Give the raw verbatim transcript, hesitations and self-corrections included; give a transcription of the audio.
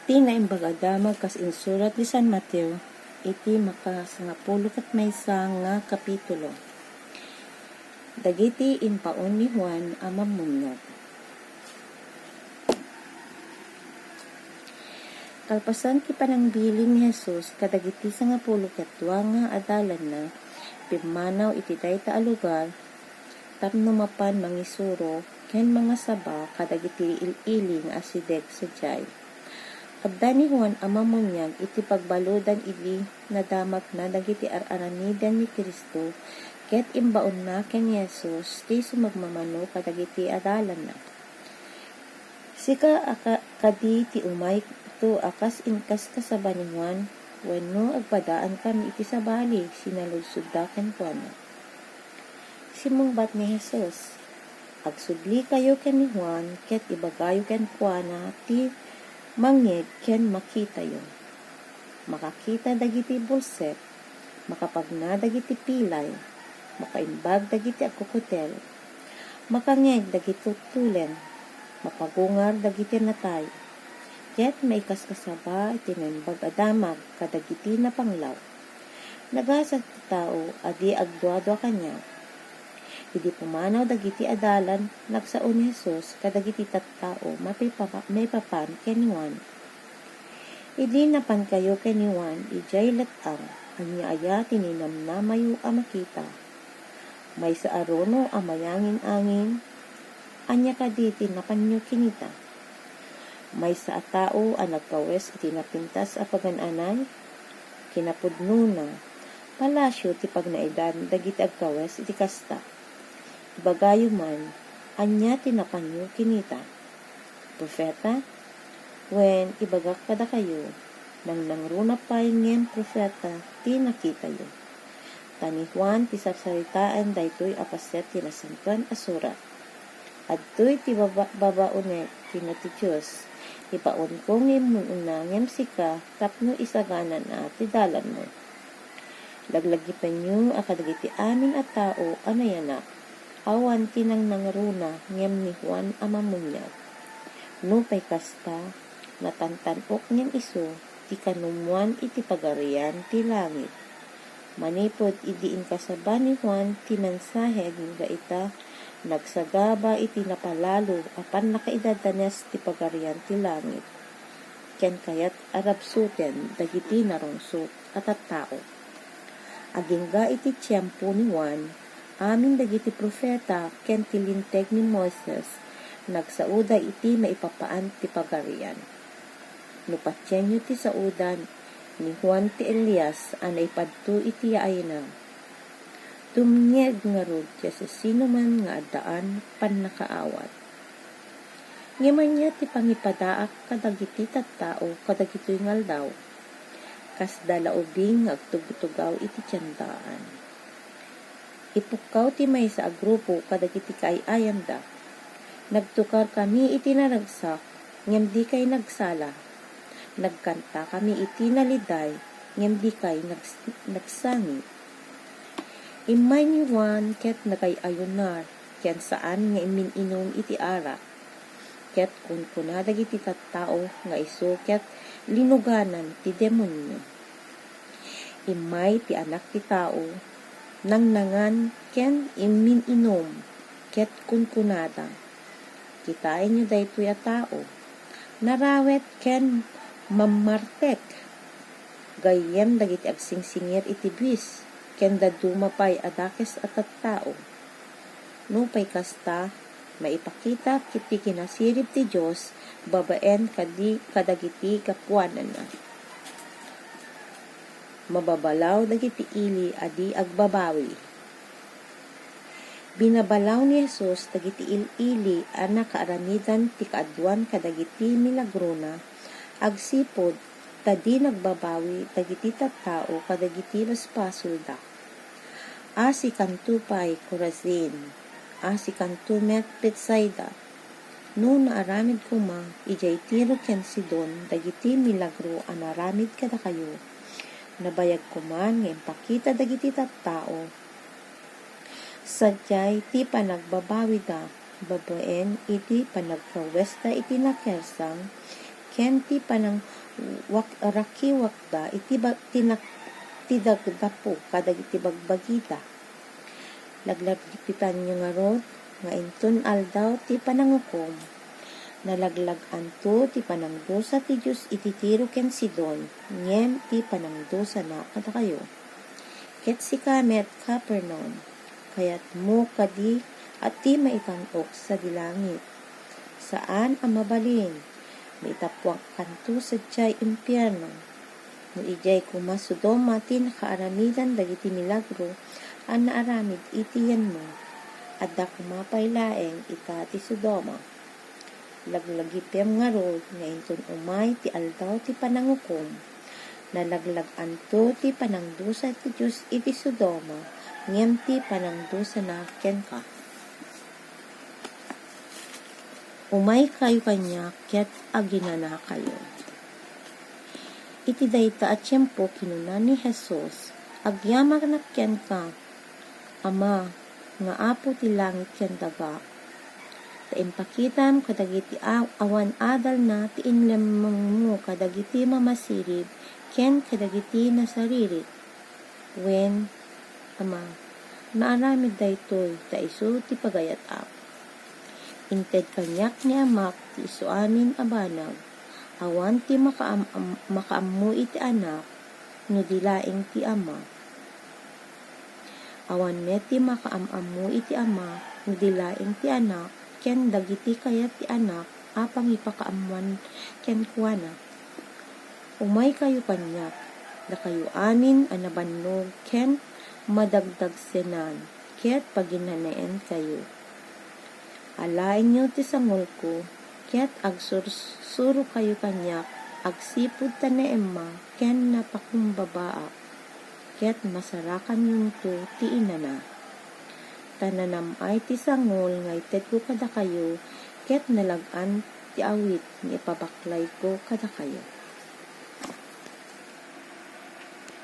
Ti Naimbag a Damag kas insurat ni San Mateo iti makasangapulo ket maysa nga kapitulo. Dagiti imbaon ni Juan a Mammuniag. Kalpasan ti panangbilin ni Jesus kadagiti sangapulo ket dua nga adalanna, pimmanaw iti dayta a lugar tapno mapan mangisuro ken mangasaba kadagiti il-ili nga asideg sadiay. Adda ni Juan a Mammuniag iti pagbaludan idi nadamagna dagiti ar-aramiden ni Cristo, ket imbaonna ken ni Jesus ti sumagmamano kadagiti adalanna. "Sika a ka-, kadi ti umayto a kas inkaskasaba ni Juan, wenno agpadaankami iti sabali?" sinaludsodda kenkuana. Simmungbat ni Jesus, "Agsublikayo ken ni Juan ket ibagayo kenkuana ti mangngeg ken makitayo. Makakita dagiti bulsek, makapagna dagiti pilay, makaimbag dagiti agkukutel, makangngeg dagiti tutulen, mapagungar dagiti natay, ket maikaskasaba iti Naimbag a Damag kadagiti napanglaw. Nagasat ti tao a di agduadua kaniak." Idi pumanaw dagiti adalan, nagsao ni Jesus kadagiti tattao maipapan ken ni Juan. "Idi napankayo ken ni Juan idiay let-ang, ania aya ti ninamnamayo a makita? Maysa a runo a mayangin-angin? Ania kadi ti napanyo kinita? Maysa a tao a nagkawes iti napintas a pagan-anay? Kinapudnona, palasio ti pagnaedan dagiti agkawes iti kasta. Ibagayo man, ania ti napanyo kinita? Profeta? Wen, ibagak kadakayo, nangnangruna pay ngem profeta ti nakitayo. Ta ni Juan ti sarsaritaen daytoy a paset ti Nasantoan a Surat. Adtoy ti baba-, babaonek, kinuna ti Dios, ibaonko nga immun-una ngem sika tapno isaganana ti dalanmo. Laglagipenyo a kadagiti amin a tao a nayanak, awan ti nangnangruna ngem ni Juan a Mammuniag. Nupay kasta, natantan-ok ngem isu ti kanumuan iti Pagarian ti Langit. Manipud idi inkasaba ni Juan ti mensahe agingga ita, nagsagaba iti napalalo a pannakaidadanes ti Pagarian ti Langit, ken kayat a rabsuten dagiti narungsot a tattao. Agingga iti tiempo ni Juan, amin dagiti profeta ken ti Linteg ni Moises nagsaoda iti maipapan ti Pagarian. No patienyo ti saoda, ni Juan ti Elias a naipadto iti yaayna. Dumngeg ngarud ti siasinoman nga addaan pannakaawat. Ngem ania ti pangipadaak kadagiti tattao kadagitoy nga aldaw? Kasda la ubing nga agtugotugaw iti tiendaan. Ipukkaw ti maysa a grupo kadagiti kaay-ayanda. Nagtukarkami iti naragsak, ngem dikay nagsala. Nagkantakami iti naliday, ngem dikay nags-, nagsangit. Immay ni Juan ket nagay-ayunar, ken saan nga immin-inum iti arak. Ket kunkuna dagiti tattao nga isu ket linuganan ti demonio. Immay ti Anak ti Tao, nangnangan ken immin-inum, ket kunkunada, "Kitaenyo daytoy a tao, narawet ken mammartek, gayyem dagiti agsingsingir iti buis, ken dadduma pay a dakes a tattao." Nupay kasta, maipakita ti kinasirib ti Dios babaen kadi kadagiti gapuananna. Mababalaw dagiti ili a di agbabawi. Binabalaw ni Jesus dagiti il-ili a nakaaramidan ti kaaduan kadagiti milagrona agsipud ta di nagbabawi dagiti tattao kadagiti basbasolda. Asikanto pay, Corazin! Asikanto met, Betsaida! No naaramid koma idiay Tiro ken Sidon dagiti milagro a naaramid kadakayo, nabayag koma nga impakita dagiti tattao sadiay ti panagbabawida babaen iti panagkawesta iti nakersang ken ti panangwak-, rakiwakda iti ba-, ti nak-, ti dagdapo kadagiti bagbagida. Laglagipenyo ngarud nga inton aldaw ti panangukom, nalaglag-anto ti panangdusa ti Dios iti Tiro ken Sidon, ngem ti panangdusana kadakayo. Ket sika met, Capernaum, kayatmo kadi a ti maitan-ok sadi langit? Saan a mabalin, maitappuankanto sadiay impierno. No idiay koma Sodoma ti nakaaramidan dagiti milagro a naaramid iti yanmo, adda koma pay laeng ita ti Sodoma. Laglagipem ngarud nga inton umay ti aldaw ti panangukom, nalaglag-anto ti panangdusa ti Dios iti Sodoma ngem ti panangdusana kenka. Umaykayo kaniak ket aginanakayo. Iti dayta a tiempo, kinuna ni Jesus, "Agyamanak kenka, Ama, nga Apo ti langit ken daga, ta impakitam kadagiti a-, awan adalna ti inlemmengmo kadagiti mamasirib ken kadagiti nasaririt. Wen, Ama, maaramid daytoy ta isu ti pagayatam. Inted kaniak ni Amak ti isuamin a banag. Awan ti makaam-, am-, makaammo iti Anak no di laeng ti Ama. Awan met ti makaam-ammo iti Ama no di laeng ti Anak ken dagiti kayat ti Anak a pangipakaammoan kenkuana. Umaykayo kaniak, dakayo amin a nabannog ken madagdagsenan, ket paginanaenkayo. Alaenyo ti sangulko, ket agsursurokayo kaniak agsipud ta naemma ken napakumbabaak, ket masarakanyonto ti inana. Ta nanam-ay ti sangul nga itedko kadakayo, ket nalag-an ti awit nga ipabaklayko kadakayo."